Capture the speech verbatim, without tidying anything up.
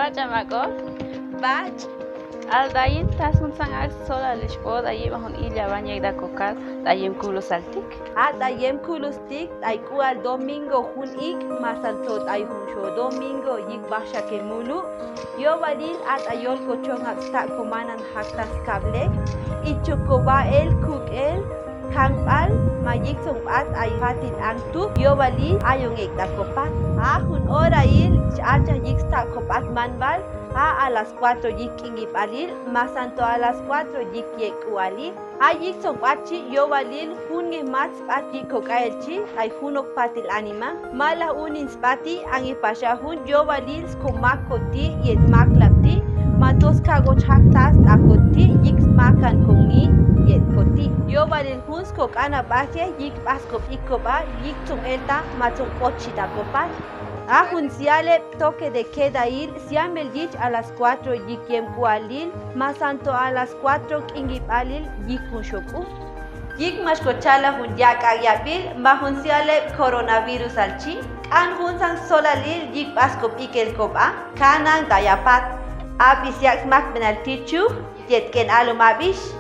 Bach'a makot. Bach'a. Al tayin, tas junsan ak solalixh bo tayin ba jun illa ba ñektakokat tayem kulusal tik. A tayem kulustik tayk'ual domingo jun ik, masanto tay junxo domingo yik baxakem mulu. Yobalil a tayolkochon ak sta'komanan jaktas kablek, ichoko ba'el, kuk'el, kankpal, ma yikson b'at ay fatil anktuk, yobalil ayon ektakopat. A jun orail, archaj yik sta'kopat manbal, a a las cuatro yik k'inkipalil, masanto a las cuatro yik yek'ualil. A yikson b'at chi yobalil jun ngejmat sb'at yik kok'ael chi, ay junok patil anima. Malaj unin sb'ati, angepasha jun yobalil skomakoti yet maklabti, matos kagoch jaktas takoti yik smakan kongi yet koti. Yobalil jun skok'ana b'aje yik b'askop ikoba, yikson elta matson k'ochi takopat. A jun sialeb toque de quedail, siamel yich a las cuatro yik yemk'ualil, masanto a las cuatro k'inkipalil yik junxok'u. Yik maxkochala jun yak'a yabil, ma jun sialeb coronavirusal chi, k'an junsan solalil yik b'askop ikel koba, kanan tayapat, abis yak smakpenal tichuj, yet k'en alum abix.